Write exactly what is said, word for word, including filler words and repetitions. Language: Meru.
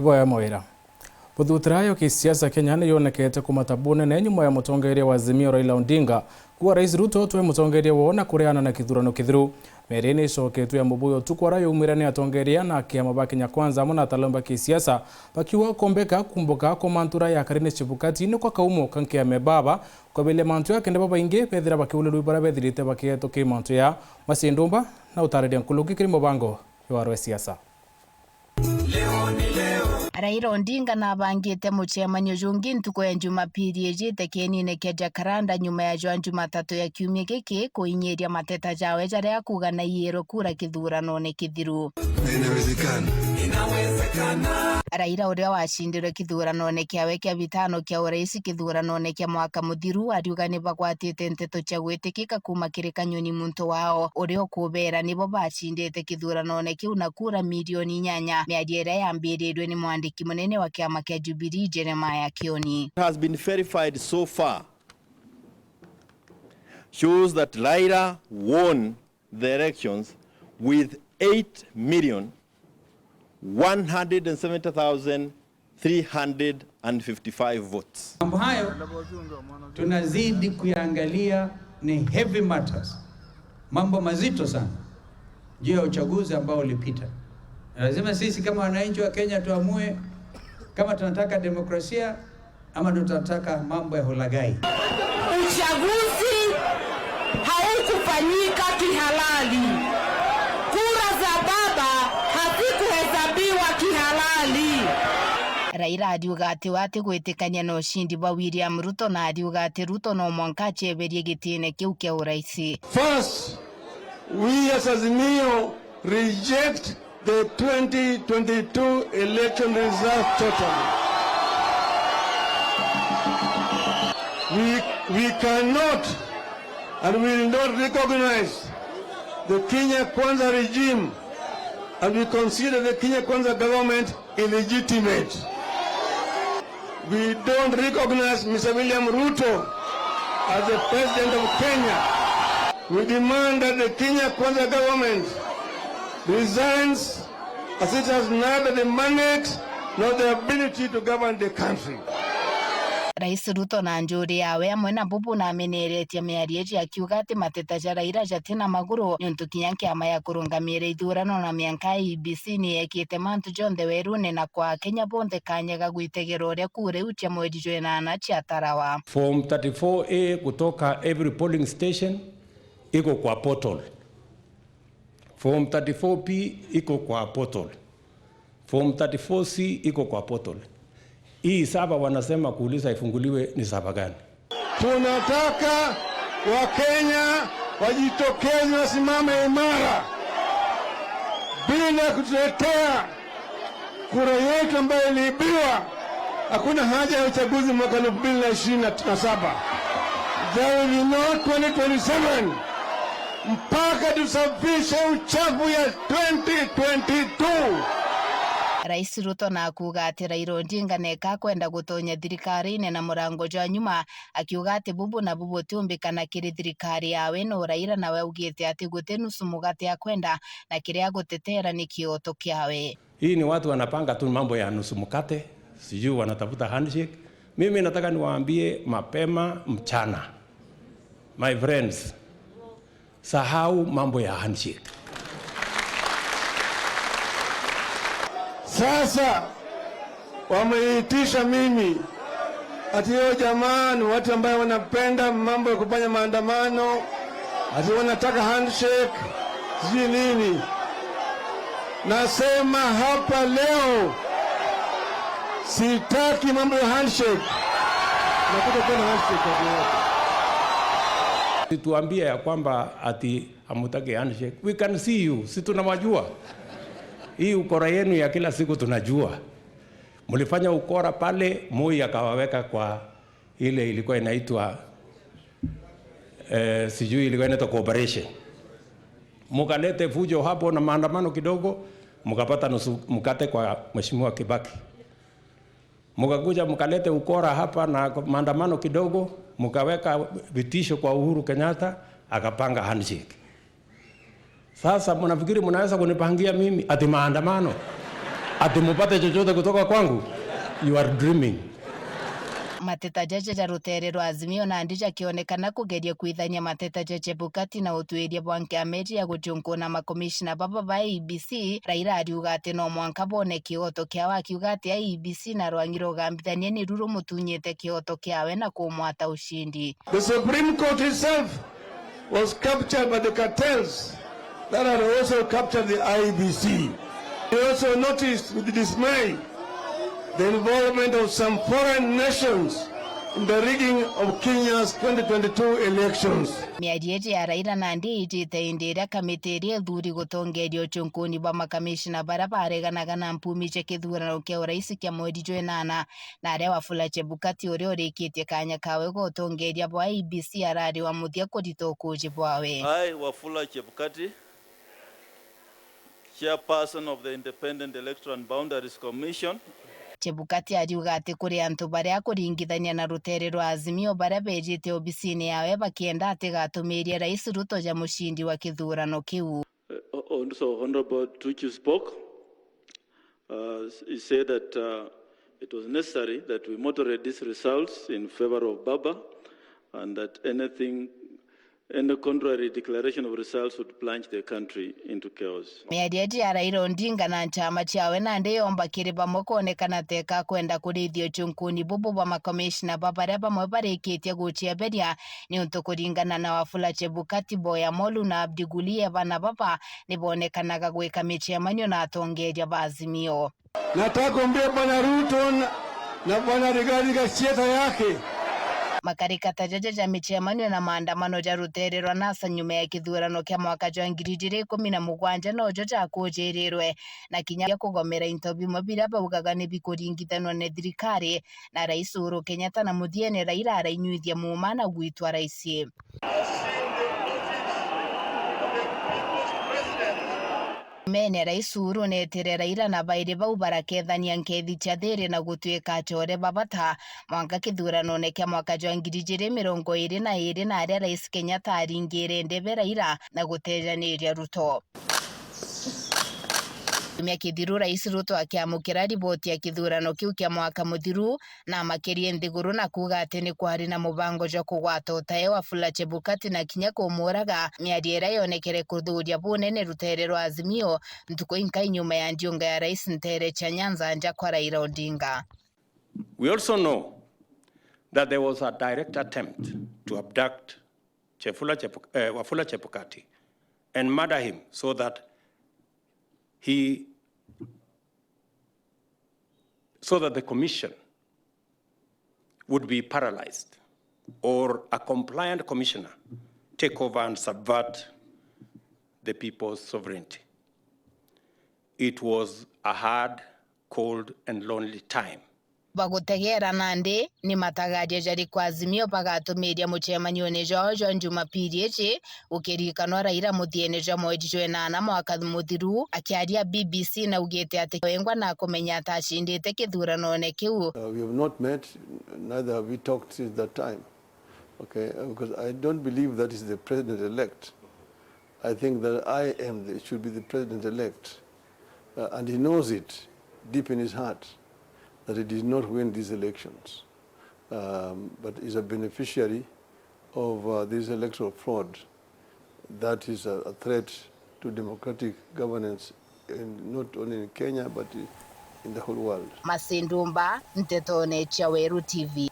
Boya mawira. Buthutira ya kisiasa Kenya ni yonekete kumata bunene nyuma ya mutongeria wa Azimio Raila Odinga kuuga Rais Ruto twe mutongeria woo na kureana na kithurano kithiru. Mieri ni icoketwe ya mubuyo utuku ara yaumire ni atongeria na kiama ba Kenya Kwanza amwe na ataalamu ba kisiasa bakiuga kombeka kumbuka kwa mantura ya kari ni chibukati ni kwa kaumo ka nkiame baba kwabilia mantu ya kenda babaingi bethira bakiulirwa bara bethirite bakietwo ki mantu ya masindumba na utariria nkuruki kiri mubango ya warwe siasa. Raila Odinga nabangite mucemanio jungi ntuku ya Jumapili ijite kienine kia Jacaranda nyuma ya jwa Jumatatu ya kiumia giki kuinyiria mateta jawe jaria akuuga naiyirwe kura kithuranone kithiru. Inawezekana. Raila uria wacindirwe kithuranone kiawe kia bitano kia urais kithuranone kia mwaka muthiru ariuga nibagwatite nteto cia gwitikika kuma kiri Kanyoni muntu wao uria ukubera nibo bacindite kithuranone kiu na kura milioni inyanya, miario iria yambirirwe ni mwandiki munene wa kiama kia Jubilee, Jeremiah Kioni. Has been verified so far shows that Raila won the elections with eight million one hundred and seventy thousand three hundred and fifty-five votes. Mambo hayo tunazidi kuyaangalia, ni heavy matters, mambo mazito sana juu ya uchaguzi ambao ulipita. Na lazima sisi kama wananchi wa Kenya tuamue kama tunataka demokrasia ama tutataka mambo ya hulaghai. Uchaguzi haukufanyika kihalali. Kura za baba hazikuhesabiwa kihalali. Raila ariuga ati we atigwitikania na ucindi bwa William Ruto na ariuga ati Ruto no mwanka aceberie gitine kiu kia urais. First, we as Azimio reject the twenty twenty-two election result totally. We, we cannot and will not recognize the Kenya Kwanza regime, and we consider the Kenya Kwanza government illegitimate. We don't recognize Mister William Ruto as the president of Kenya. We demand that the Kenya Kwanza government resigns, as it has neither the mandate nor the ability to govern the country. Rais Ruto na njuri yawe amwe na bubu nameneretie miario iji akiuga ati mateta ja Raila jatina maguru, niuntu kinya kiama ya kurungamira ithurano na mianka ya I E B C ni yekite mantu jonthe werune na kwa Akenya bonthe kanya ga gwitegera uria kura iu cia mweri jwa inana ciatarawa. Form thirty-four A kutoka every polling station iko kwa portal. Form thirty-four P iko kwa portal. Form thirty-four C iko kwa portal. Hii saba wanasema kuuliza ifunguliwe ni saba gani? Tunataka Wakenya wajitokeze, wasimame imara bila kutuletea kura yetu ambayo iliibiwa. Hakuna haja ya uchaguzi mwaka elfu mbili na ishirini na saba. There will be no twenty twenty-seven mpaka tusafishe uchafu ya twenty twenty-two. Rais Ruto na akuuga ati Raila Odinga neka akwenda gutonya thirikarine na murango jwa nyuma, akiuga ati bubu nabu butiumbikana kiri thirikari yawe no Raila nawe augite ati guti nusu mugate akwenda na kiria agutetera ni kioto kiawe. Hii ni watu wanapanga tu mambo ya nusu mkate, sijui wanatafuta handshake. Mimi nataka niwaambie mapema mchana. My friends, sahau mambo ya handshake. Sasa wameitisha mimi ati hiyo jamaa ni watu ambayo wanapenda mambo ya kufanya maandamano, ati wanataka handshake, sijui nini. Nasema hapa leo, sitaki mambo ya handshake. Nakuja kuwa na handshake ya wote. Tuambie ya kwamba ati hamutaki handshake. We can see you. Si tunawajua. Hii ukora yenu ya kila siku tunajua. Mlifanya ukora pale, Moi akawaweka kwa ile ilikuwa inaitwa, eh, sijui ilikuwa inaitwa cooperation. Mkalete fujo hapo na maandamano kidogo, mkapata nusu mkate kwa Mheshimiwa Kibaki. Mkakuja mkalete ukora hapa na maandamano kidogo, mkaweka vitisho kwa Uhuru Kenyatta, akapanga handshake. Sasa mnafikiri mnaweza kunipangia mimi ati maandamano? Ati mupate chochote kutoka kwangu? You are dreaming. Mateta jaja ja ruteere rwa Azimio nandi jakionekana kugeria kwithania mateta ja Chebukati na utwiria bwa nkiama iji ya guchunkuna makomishina baba ba I E B C, Raila ariuga ati no mwanka boone kioto kiawe, akiuga ati I E B C na rwangi rugambithania niru rumutunyite kioto kiawe na kumwata ushindi. The Supreme Court itself was captured by the cartels that had also captured the I E B C. We also noticed with dismay the involvement of some foreign nations in the rigging of Kenya's twenty twenty-two elections. Miario iji ya Raila nandi ijite indi iria kamiti iria ithuri gutongeria uchunkuni bwa makamishina baria bareganaga na mpumi cia kithurano kia urais kia mweri jwa inana, na aria Wafula Chebukati uria urikitie kanya kawe ga utongeria bwa I E B C arari wa muthia kurita ukuuji bwawe. I, Wafula Chebukati, Chairperson of the Independent Electoral and Boundaries Commission. Chebukati ariuga ati kuri antu baria akuringithania na ruteere rwa Azimio baria beejite obisine yawe bakienda atigatumiirie Rais Ruto ja mushindi wa kithurano kiu. Uh, so Honorable Tuju spoke. Uh, he said that uh, it was necessary that we moderate these results in favor of Baba and that anything Any contrary declaration of results would plunge the country into chaos. Miario iji ya Raila Odinga na nchama ciawe nandi yomba kiri bamwe kwonekana teka kwenda kurithia uchunkuni bubu bwa makomishina ba baria bamwe barikitie gucieberia, niuntu kuringana na Wafula Chebukati, Boya Molu na Abdi Guliye bana baba nibonekanaga gwika micemanio na atongeria ba Azimio. Nataka kuambia Bwana Ruto na, na Bwana Rigathi Gachagua yake. Makarikata jaja ja micemanio na maandamano ja ruteere rwa NASA nyuma ya kithurano kia mwaka jwa ngiri ijiri ikumi na mugwanja nojo jakujirirwe, na kinya bia kugomera into bimwe biria baugaga ni bikuringithanwa ni thirikari na Rais Uhuru Kenyatta, na muthiene Raila arainyuithia muuma na gwitwa rais. Mene Rais Uhuru neetire Raila na bairi bau barakethania nkethi cia thiiri na gutwika acore ba bata mwanka kithuranone kia mwaka jwa ngiri ijiri mirongo iiri na iiri, na aria Rais Kenyatta aringire ndebe Raila na gutejaniria Ruto. Kiumia kithiru, Rais Ruto akiamukira riboti ya kithurano kiu kia mwaka muthiru, na amakirie nthiguru na kuuga ati ni kwari na mubango jwa kugwata utae Wafula Chebukati na kinya kumuuraga, miario iria yonekere kuthuuria bunene ruteere rwa Azimio ntuku inkai nyuma ya ndiunga ya Rais nteere cia Nyanza nja kwa Raila Odinga. We also know that there was a direct attempt to abduct Chefula Chepuk-, eh, Wafula Chebukati and murder him so that he so that the commission would be paralyzed or a compliant commissioner take over and subvert the people's sovereignty. It was a hard, cold and lonely time. Bagutegeera nandi ni matagario jariku Azimio bagatumiria mucemanione jwao jwa Jumapili iji, gukirikanwa Raila muthiene jwa mweri jwa inana mwaka muthiru akiaria B B C naugite ati wengwa na kumenya atacindite kithuranone kiu. Uh, we have not met, neither have we talked since that time. Okay, uh, because I don't believe that is the president-elect. I think that I am the, should be the president-elect. Uh, and he knows it deep in his heart that he did not win these elections, um, but is a beneficiary of, uh, this electoral fraud that is a, a threat to democratic governance in, not only in Kenya, but in the whole world. Masindumba, Ntetone cia Weru T V.